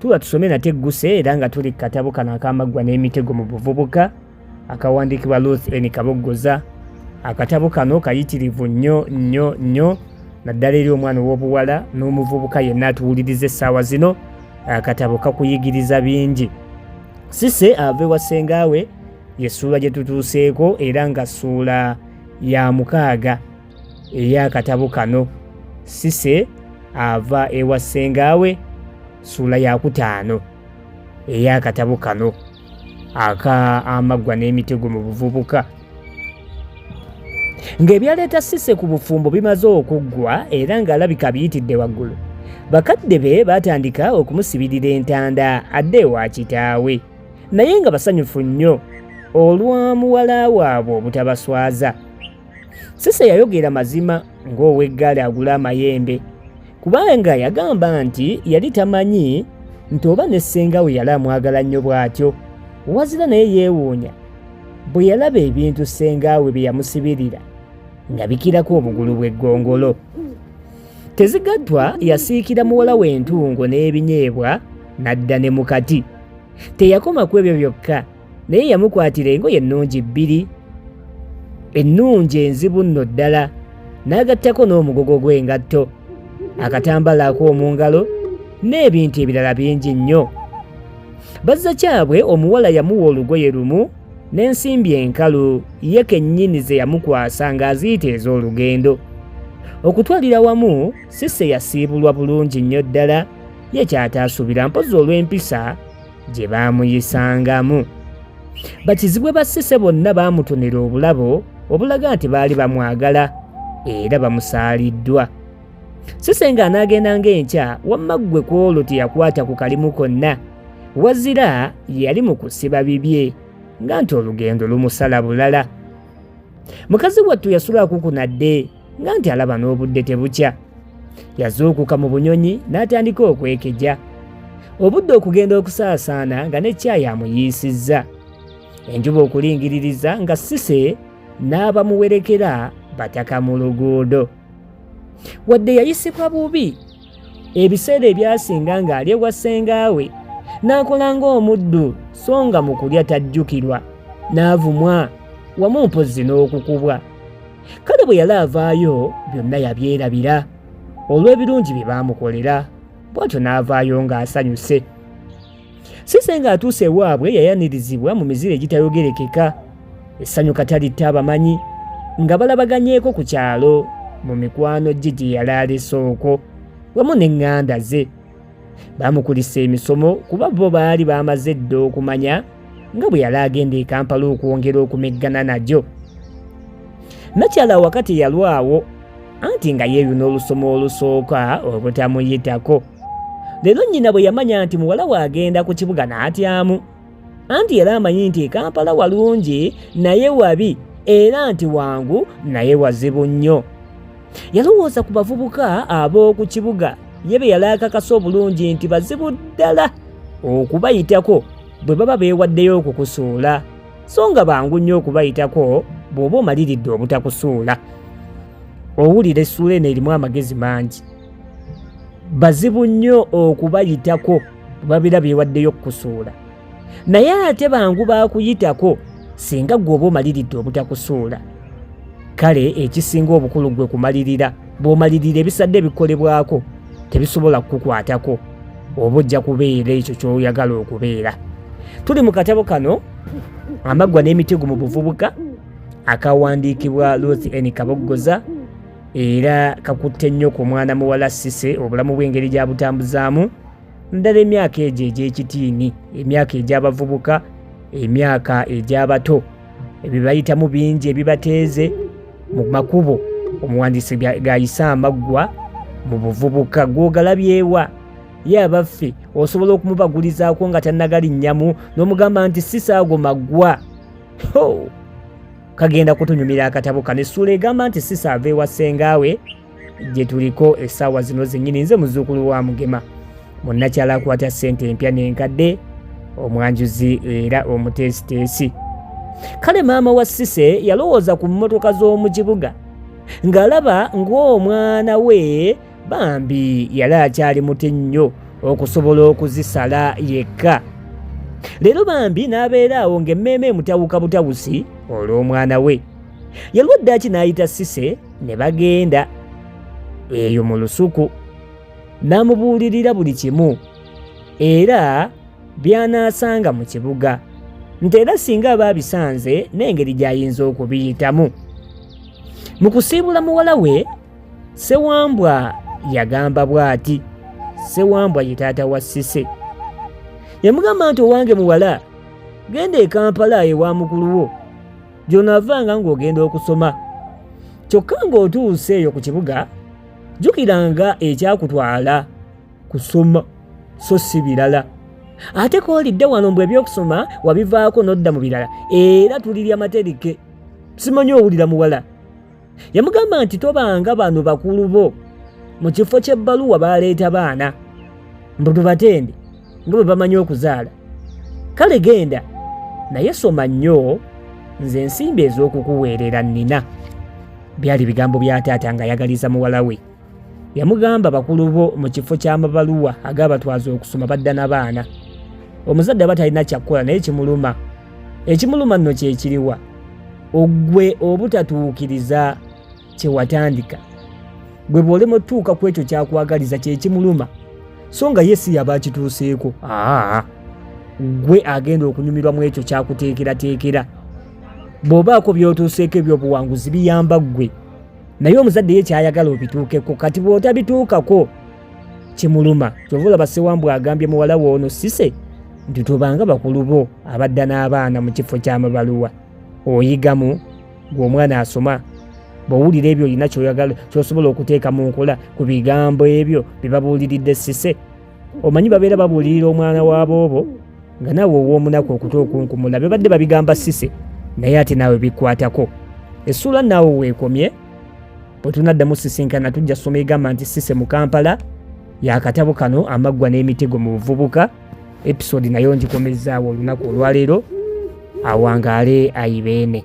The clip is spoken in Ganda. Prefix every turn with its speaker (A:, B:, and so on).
A: Tuba tusome nate egguse era nga tuli ku katabo kano ak'amaggwa n'emitego mu buvubuka akawandiikibwa Ruth N Kaboggoza. Akatabo kano kayitirivu nnyo nnyo nnyo naddala eri omwana ow'obuwala n'omuvubuka yenna atuwuliriza essaawa zino. Akatabo kakuyigiriza bingi. Sise ava ewa ssengaawe ye ssuula gye tutuuseeko era nga ssuula ya 6 ey'akatabo kano. Sise ava ewa ssengaawe, ssuula ya 5 ey'akatabo kano aka amaggwa n'emitego mu buvubuka. Ng'ebyaleeta Sise ku bufumbo bimaze okuggwa era ng'alabika biyitidde waggulu, bakadde be baatandika okumusibirira entanda adde ewa kitaawe, naye nga basanyufu nnyo olwa muwala waabwe obutabaswaza. Sise yayogera mazima ng'ow'eggaali agula amayembe, kubanga yagamba nti yali tamanyi nti oba ne ssenga we yali amwagala nnyo bw'atyo. Wazira naye yeewuunya bwe yalaba ebintu ssenga we bye yamusibirira nga bikirako obugulu bw'eggongolo. Tezigattwa yasiikira muwala we entungo n'ebinyeebwa n'adda ne mu kati. Teyakoma ku ebyo byokka, naye yamukwatira engoye ennungi bbiri, ennungi enzibu nno ddala, n'agattako n'omugogo gw'engatto, akatambala ak'omu ngalo n'ebintu ebirala bingi nnyo. Bazzakyabwe omuwala yamuwa olugoye lumu n'ensimbi enkalu ye kennyini ze yamukwasa ng'aziyita ez'olugendo. Okutwalira wamu, Cissy yasiibulwa bulungi nnyo ddala, ye ky'ataasuubira mpozzi olw'empisa gye baamuyisangamu. Bakizibwe ba Cissy bonna baamutonera obulabo obulaga nti baali bamwagala era bamusaaliddwa. Cissy ng'anaagenda ng'enkya, wamma ggwe ku olwo teyakwata ku kalimu konna. Wazira yali mu kusiba bibye nga nti olugendo lumusala bulala. Mukazi wattu yasula akukunadde nga nti alaba n'obudde tebukya. Yazuukuka mu bunyonyi n'atandika okwekeja. Obudde okugenda okusaasaana nga ne caayi amuyiisizza. Enjuba okulingiririza nga Cissy n'abamuwerekera bataka mu luguudo. Wadde yayisibwa bubi ebiseera ebyasinga ng'ali ewa ssengaawe n'akola ng'omuddu so nga mu kulya tajjukirwa n'avumwa wamu mpozzi n'okukubwa. Kale bwe yali avaayo byonna yabyerabira olw'ebirungi bye baamukolera, bw'atyo n'avaayo ng'asanyuse. Cissy ng'atuuse ewaabwe yayanirizibwa mu mizira egitayogerekeka, essanyu katalitta abamanyi nga balabaganyeeko ku kyalo mu mikwano gye gye yali alese okwo wamu n'eŋŋanda ze. Baamukulisa emisomo kuba bo baali baamaze dda okumanya nga bwe yali agenda e Kampala okwongera okumeggana nagyo. Nakyala awaka teyalwawo anti nga yeeyuna olusomo olusooka obutamuyitako. Leero nnyina bwe yamanya nti muwala we agenda ku kibuga n'atyamu. Anti yali amanyi nti e Kampala walungi naye wabi era nti wangu naye wazibu nnyo. Yalowooza ku bavubuka ab'oku kibuga ye be yali akakasa obulungi nti bazibu ddala okubayitako bwe baba beewaddeyo okukusuula, so nga bangu nnyo okubayitako bw'oba omaliridde obutakusuula. Owulira essuula eno erimu amagezi mangi. Bazibu nnyo okubayitako bwe babeera beewaddeyo okukusuula, naye ate bangu baakuyitako singa ggwe oba omaliridde obutakusuula. Kale ekisinga obukulu ggwe kumalirira. Bw'omalirira ebisadde ebikolebwako tebisobola kukukwatako, oba ojja kubeera ekyo ky'oyagala okubeera. Tuli mu katabo kano Amaggwa n'emitego mu buvubuka akawandiikibwa Ruth N Kaboggoza, era kakutte nnyo ku mwana muwala Cissy, obulamu bw'engeri gy'abutambuzaamu naddala emyaka egyo egy'ekitiini, emyaka egy'abavubuka, emyaka egy'abato, ebibayitamu bingi ebibateeze mu makubo omuwandiisi gayise amaggwa mu buvubuka. Gw'ogalabyewa ye abaffe osobola okumubagulizaako nga tannagalinnyamu n'omugamba nti Cissy ago maggwa. Ho! Kagenda kutunyumira akatabo kano. Essuula egamba nti Cissy ava ewa ssengaawe gye tuliko essaawa zino zennyini. Nze muzuukulu wa Mugema, munnakyalo akwata ssente empya n'enkadde, omwanjuzi era omuteesiteesi. Kale maama wa Cissy yalowooza ku mmotoka z'omu kibuga ng'alaba ng'omwana we bambi yali akyali muto ennyo okusobola okuzisala yekka. Leero bambi n'abeera awo ng'emmeeme emutawuka butawusi olw'omwana we. Yalwa ddaaki n'ayita Sise ne bagenda eyo mu lusuku n'amubuulirira buli kimu era by'anaasanga mu kibuga nti era singa aba abisanze n'engeri gy'ayinza okubiyitamu. Mu kusiibula muwala we, Ssewambwa yagamba bw'ati, Ssewambwa ye taata wa Sise. Yamugamba nti owange muwala, genda e Kampala ewa mukulu wo gy'onaavanga ng'ogenda okusoma. Kyokka ng'otuuse eyo ku kibuga, jjukiranga ekyakutwala kusoma so si birala. Ate koolidde wano mbu ebyokusoma wabivaako n'odda mu birala era tulirya matereke. Simanyi owulira muwala. Yamugamba nti tobanga bano bakulu bo mu kifo ky'ebbaluwa baleeta baana mbu tubatende nga bwe bamanyi okuzaala. Kale genda naye soma nnyo nze ensimbi ez'okukuweerera nnina. Byali bigambo bya taata ng'ayagaliza muwala we. Yamugamba bakulu bo mu kifo ky'amabaluwa agabatwaza okusoma badda na baana. Omuzadde aba talina kyakukola naye kimuluma. Ekimuluma nno kye kiriwa? Ogwe obutatuukiriza kye watandika. Gwe bw'olema otutuuka ku ekyo kyakwagaliza kye kimuluma. So nga ye si yaba akituuseeko. Aa, gwe agenda okunyumirwa mu ekyo kyakuteekerateekera. Bw'obaako by'otuuseeko eby'obuwanguzi biyamba ggwe. Naye omuzadde ye kyayagala obituukeko kati bw'otabituukako kimuluma. Kyova olaba Ssewambwa agambye muwala we ono Sise nti tobanga bakulu bo abadda n'abaana mu kifo ky'amabaluwa. Oyigamu gwe omwana asoma bw'owulira ebyo olina ky'oyagala ky'osobola okuteeka mu nkola ku bigambo ebyo bye babuuliridde Sise. Omanyi babeera babuulirira omwana wa boobo nga naawe ow'omunaku okuta okunkumula bibadde babigamba Sise naye ate naawe bikwatako. Essuula naawe weekomye bwe tunaddamu sisinkana tujja soma egamba nti Sise mu Kampala yakatabo kano amaggwa n'emitego mu buvubuka. Episode nayo ngikomezzaawo olunaku olwaleero. Awangaale ayibeene.